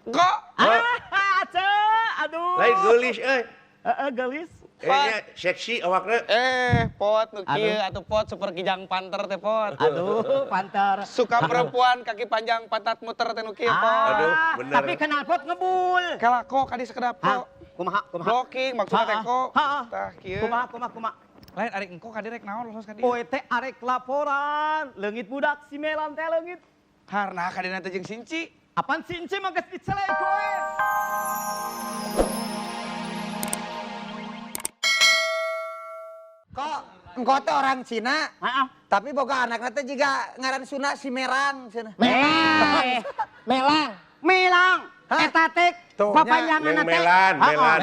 Kok? Ah, Ace, aduh. Lain geulis euy. Heeh, geulis. Seksi awakna. Pot nu kieu atuh pot super kijang panter teh pot. Aduh, panter. Suka perempuan kaki panjang pantat muter teh nu kieu pot. Aduh, bener. Tapi kenal pot ngebul. Kala kok kadi sekedap kok. Kumaha, kumaha. Blocking maksudna teh kok. Tah kieu. Kumaha, kumaha, kumaha. Lain arek engko kadi rek naon los kadi. Oe teh arek laporan, leungit budak si Melan teh leungit. Karena kadina teh jeung Sinci. Apaan Sinci mah geus dicelai koe. Kok engko teh orang Cina, tapi boga anakna teh jiga ngaran Sunda si Merang cenah. Melang. Melang. Melang. Eta teh papanjanganna teh. Melan, melan.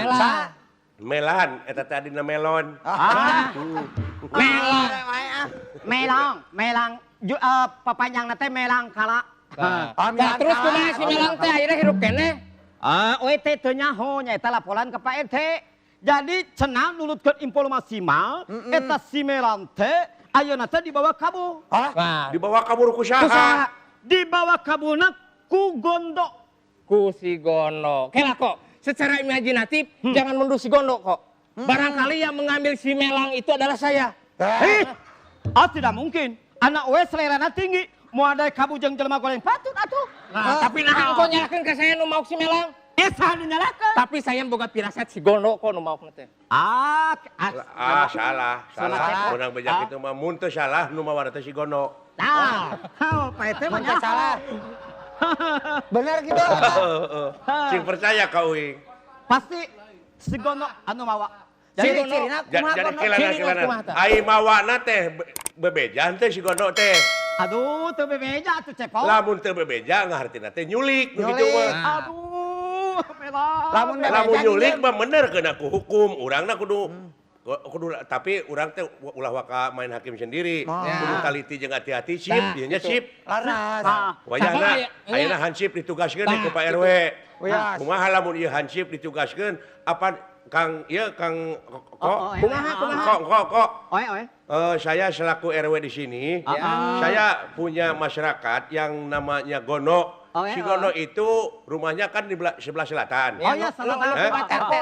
Melan, eta teh adina melon. Melang. Melang, melang. Papanjangna teh melang kala. Nah, terus kumaha si Melang teh akhirnya hirup keneh? Ah, oe teh teu nyaho nya eta laporan ke Pak RT. Jadi cenah nulutkeun informasi mah eta si Melang teh ayeuna teh dibawa kabur. Hah? Dibawa kabur ku saha? Dibawa kaburna ku Gondo. Ku si Gondo. Kela kok, secara imajinatif jangan mundur si Gondo kok. Barangkali yang mengambil si Melang itu adalah saya. Ah tidak mungkin. Anak we selerana tinggi. Mau ada kabur jeung jelema goreng patut atuh. Nah, tapi nah engko nyalakeun ka saya nu maok si Melang. Saha nu nyalakeun? Tapi saya boga pirasat si Gondo kok nu maokna teh. Salah, salah. Menang bejak itu mah mun teu salah nu mawa teh si Gondo. Tah, Pak RT mah salah. Bener gitu. Sing percaya ka uing. Pasti si Gondo anu mawa. Jadi cirina kumaha Gondo? Jadi ai mawana teh bebejan teh si Gondo teh. Aduh, teu bebeja atuh cepot. Lamun teu bebeja ngahartina teh nyulik nu kitu mah. Aduh, melang. Lamun nyulik mah bener kena ku hukum, urangna kudu kudu tapi urang teh ulah waka main hakim sendiri. Kudu taliti jeung hati-hati sip, ieu nya sip. Laras. Wayahna ayeuna hansip ditugaskeun ku Pak RW. Kumaha lamun ieu hansip ditugaskeun apa Kang ieu Kang kok kumaha kumaha kok. Saya selaku RW di sini, saya punya masyarakat yang namanya Gono. Si Gono itu rumahnya kan di sebelah selatan. Oh iya, selatan. RT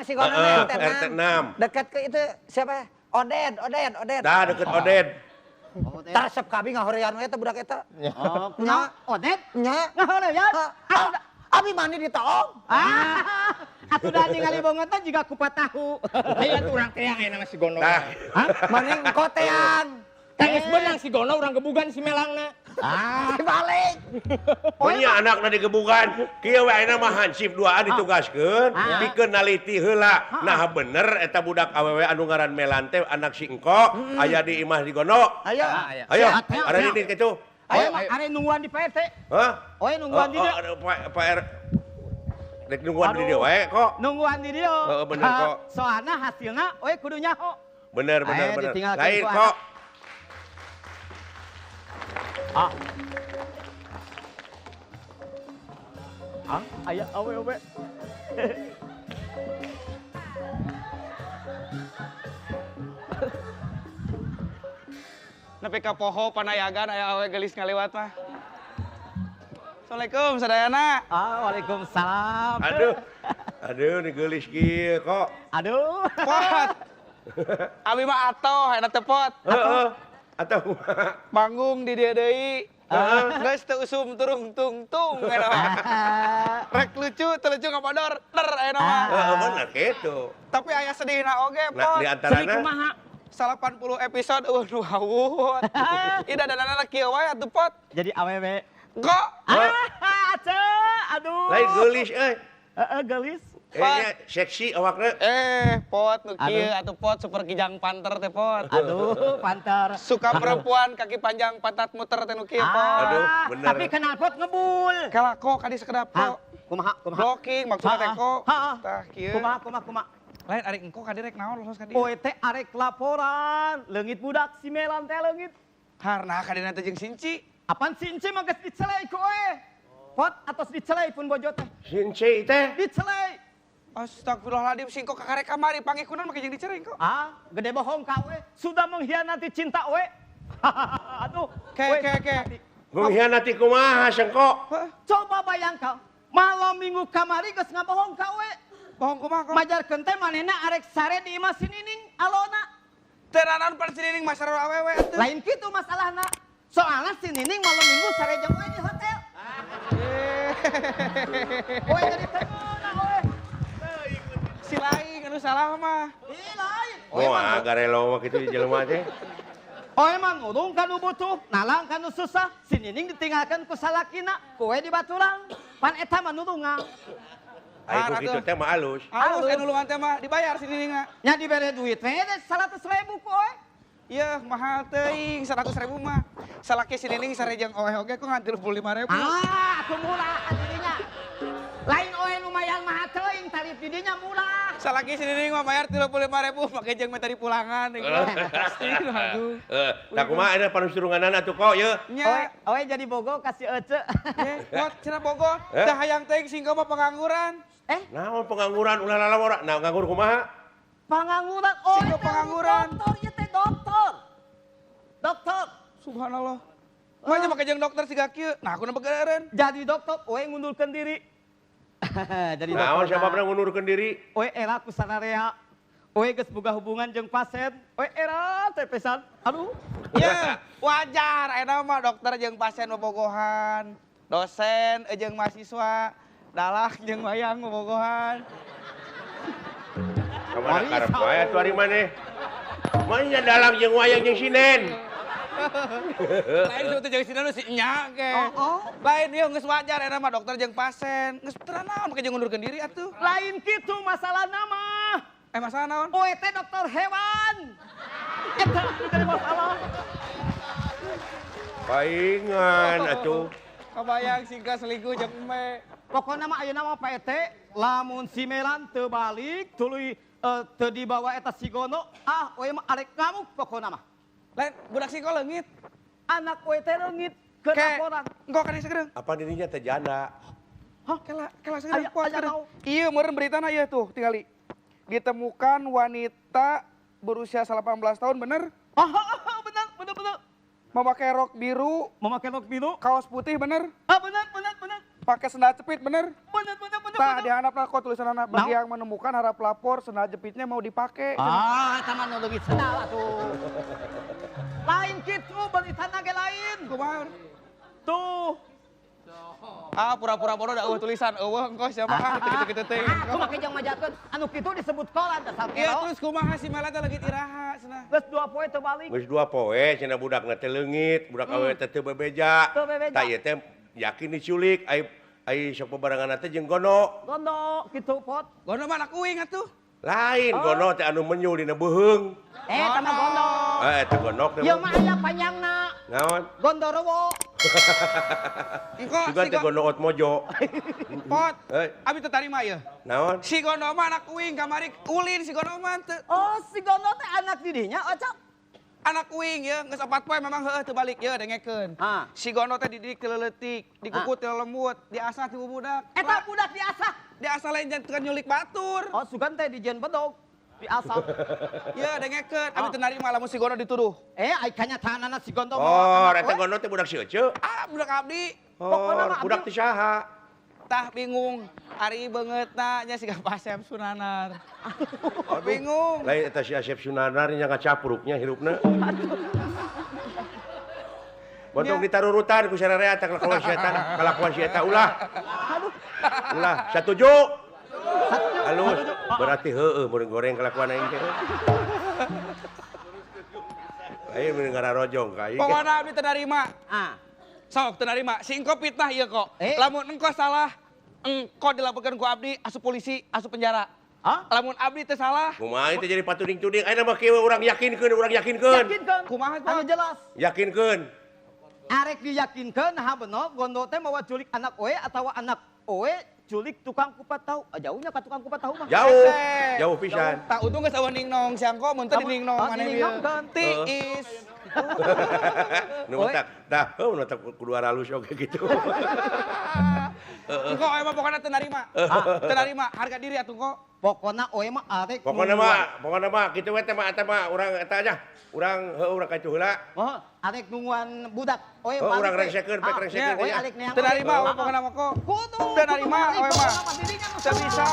6, si Gono RT 6. Dekat ke itu siapa? Oded, Oded, Oded. Nah, dekat Oded. Tarsep kabi ngahorean we eta budak eta. Oh, kumaha? Oded? Nya. Ngahorean? Abi mandi di taong. Atuh da ningali bongot teh jiga kupat tahu. Ayo atuh urang teang aya nama si Gono. Mending engko teang. Tah geus beunang si Gono urang gebugan si Melangna. Ah, balik. Oh iya anakna digebugan. Kieu we ayeuna mah hansip duaan ditugaskeun, pikeun naliti heula. Nah bener eta budak awewe anu ngaran Melan teh anak si engko aya di imah di Gono. Ayo. Ayo, ada di kitu. Ayo, are nungguan di Pak RT. Hah? Oe nungguan di dieu. Pak R. Rek nungguan di dieu wae kok. Nungguan di dieu. Heeh bener kok. Soalna hasilna oe kudu nyaho. Bener bener bener. Lain kok. Aya awewe. Nepi ka poho panayagan aya awe geulis ngaliwat mah. Assalamualaikum sadayana. Waalaikumsalam. Aduh. Aduh ni geulis kieu kok. Aduh. Pot. Abi mah atoh eta teh pot. Heeh. Atoh kumaha? Manggung di dieu deui. Geus teu usum turung tung tung eta mah. Rek lucu teu lucu ngabodor der eta mah. Heeh bener kitu. Tapi aya sedihna oge pot. Nah, di antarana kumaha? 80 episode eueuh nu hawuh. Ih dadanana kieu wae atuh pot. Jadi awewe. Kok? Ace, aduh. Lain geulis euy. Heeh, geulis. Seksi awakna. Pot nu kieu atuh pot super kijang panter teh pot. Aduh, panter. Suka perempuan kaki panjang pantat muter teh nu kieu pot. Aduh, bener. Tapi kenal pot ngebul. Kala kok kadi sekedap kok. Kumaha, kumaha. Blocking maksudna teh kok. Tah kieu. Kumaha, kumaha, kumaha. Lain arek engko kadi rek naon los kadi. Oe teh arek laporan, leungit budak si Melan teh leungit. Karena kadina teh jeung Sinci. Apaan Sinci mah geus dicelai ku oe. Pot atos dicelai pun bojo teh. Sinci teh dicelai. Astagfirullahaladzim, singko kakarek kamari panggih kunaon make jeung dicerai kok. Ah, gede bohong ka oe. Sudah mengkhianati cinta oe. Aduh, ke. Mengkhianati kumaha sengko? Coba bayangkan, Malam minggu kamari geus ngabohong ka we. Bohong kumaha kok? Majarkeun teh manehna arek sare di imah si Nining alona. Teu nanaon pan si Nining mah sarua awewe atuh. Lain kitu masalahna. Soalna si Nining malam minggu sare jeung we di hotel. Oe jadi teu meunang oe. Si lain anu salah mah. Ih lain. Moal garelo mah kitu jelema teh. Oe mah ngurung kanu butuh, nalang kanu susah, si Nining ditinggalkan ku salakina, kowe dibaturang. Pan eta mah nulungan. Ai ku kitu teh mah alus. Alus eh nulungan teh mah dibayar si Nining na. Nya dibere duit we 100.000 ku oe. Yeuh mahal teuing 100.000 mah. Salaki si Nining sare jeung oe oge ku ngan 35.000. Ah, atuh murah didinya. Lain oe lumayan mahal teuing tarif didinya murah. Salaki si Nining mah bayar 35.000 make jeung minta dipulangan. Aduh. Tah kumaha eta panusturunganana atuh kok yeuh. Nya. Oe jadi bogo kasih ece. Pot cenah bogo teh hayang teuing singko mah pengangguran. Naon pengangguran ulah lalawara. Nah nganggur kumaha? Pengangguran. Oh, singko pengangguran. Dokter ieu teh dokter. Dokter. Subhanallah. Mah make jeung dokter siga kieu. Nah aku na begereun. Jadi dokter oe ngundurkeun diri. Jadi naon sababna ngundurkeun diri? Oe era ku sararea. Oe geus boga hubungan jeung pasien. Oe era teh pisan. Aduh. Ya, wajar ayeuna mah dokter jeung pasien bobogohan. Dosen jeung mahasiswa. Dalang jeung wayang bobogohan. Kamana karep wae atuh ari maneh. Mah dalang jeung wayang jeung sinen. Lain teu jeung sinen si nya ge. Lain ieu geus wajar eta mah dokter jeung pasien. Geus teu naon make jeung ngundurkeun diri atuh. Lain kitu masalahna mah. Masalah naon? Oe teh dokter hewan. Eta jadi masalah. Paingan atuh. Kabayang singka selingkuh jeung me. Pokona mah ayeuna mah Pak RT lamun si Melan teu balik tuluy teu dibawa eta si Gono, ah oe mah arek ngamuk pokona mah. Lain budak si leungit. Anak oe teh leungit keur laporan. Engko kana sagedeung. Apa dirinya teh janda? Hah, kela kela sagedeung. Ieu meureun beritana ieu tuh tingali. Ditemukan wanita berusia 18 tahun bener? Oh, bener, bener, bener. Memakai rok biru, kaos putih bener? Ah, bener, bener, bener. Pakai sendal jepit bener? Bener, bener, bener. Tah dihandapna kok tulisanana bagi yang menemukan harap lapor sendal jepitnya mau dipakai. Ah, sama nu leungit sendal atuh. Lain kitu beritana ge lain. Kumaha? Tuh. Ah, pura-pura bodoh da eueuh tulisan eueuh engko siapa ah kitu-kitu teh. Aku make jeung majakeun anu kitu disebut kolan dasar kero. Iya, terus kumaha si Mela teh leungit iraha cenah. Geus 2 poe teu balik. Geus 2 poe cenah budakna teh leungit, budak awewe teh teu bebeja. Tah ieu teh yakin diculik ai ai sok bebarengan teh jeung Gono. Gono kitu pot. Gono mah anak uing atuh. Lain Gono teh anu menyul dina beuheung. Eta mah Gono. Eta gonok teh. Ieu mah aya panjangna. Naon? Gondorowo. Engko si Gono Otmojo. Pot. Abi teu tarima ieu. Naon? Si Gono mah anak uing kamari ulin si Gono mah teu. Oh, si Gono teh anak didinya Ocok. Anak uing ye geus 4 poe memang heueuh teu balik ye dengekeun. Si Gono teh dididik ti leuletik, dikukut ti lelembut, diasah ti budak. Eta budak diasah. Diasah lain jangan nyulik batur. Oh, sugan teh dijieun bedog. Diasah. Ye dengekeun, abi teu narima lamun si Gono dituduh. Ai kanyataanana si Gono. Oh, eta Gono teh budak si Ece. Ah, budak abdi. Oh, budak teh saha? Tah bingung, ari beungeutna nya siga Pak Asep Sunanar. Bingung. Lain eta si Asep Sunanar nya ngacapruknya hirupna. Bontong ditarurutan ku sararea teh kalakuan si eta, kalakuan si eta ulah. Ulah, satuju. Halus, berarti heueuh mun goreng kalakuan aing teh. Lain mun ngararojong ka aing. Pokona abdi teu narima. Ah. Sok teu narima, si engko fitnah ieu kok. Lamun engko salah, engko dilaporkeun ku abdi asup polisi, asup penjara. Hah? Lamun abdi teu salah. Kumaha teh jadi patuding-tuding? Ayeuna mah kieu urang yakinkeun, urang yakinkeun. Yakinkeun. Kumaha anu jelas. Yakinkeun. Arek diyakinkeun ha bener Gondo teh mawa culik anak oe atawa anak oe culik tukang kupat tahu. Jauhnya ka tukang kupat tahu mah. Jauh. Jauh pisan. Tah untung geus eueuh ningnong siang kok mun teu diningnong maneh dieu. Tiis. Nu matak tah heuh nu matak kudu aralus oge kitu. Engko oe mah pokona teu narima. Teu narima harga diri atuh kok. Pokona oe mah arek. Pokona mah kitu we teh mah eta mah urang eta aja. Urang heuh urang ka heula. Oh, arek nungguan budak. Oe balik. Urang rengsekeun, pek rengsekeun. Oe arek neang. Teu narima oe pokona mah kok. Kudu. Teu narima oe mah. Teu bisa.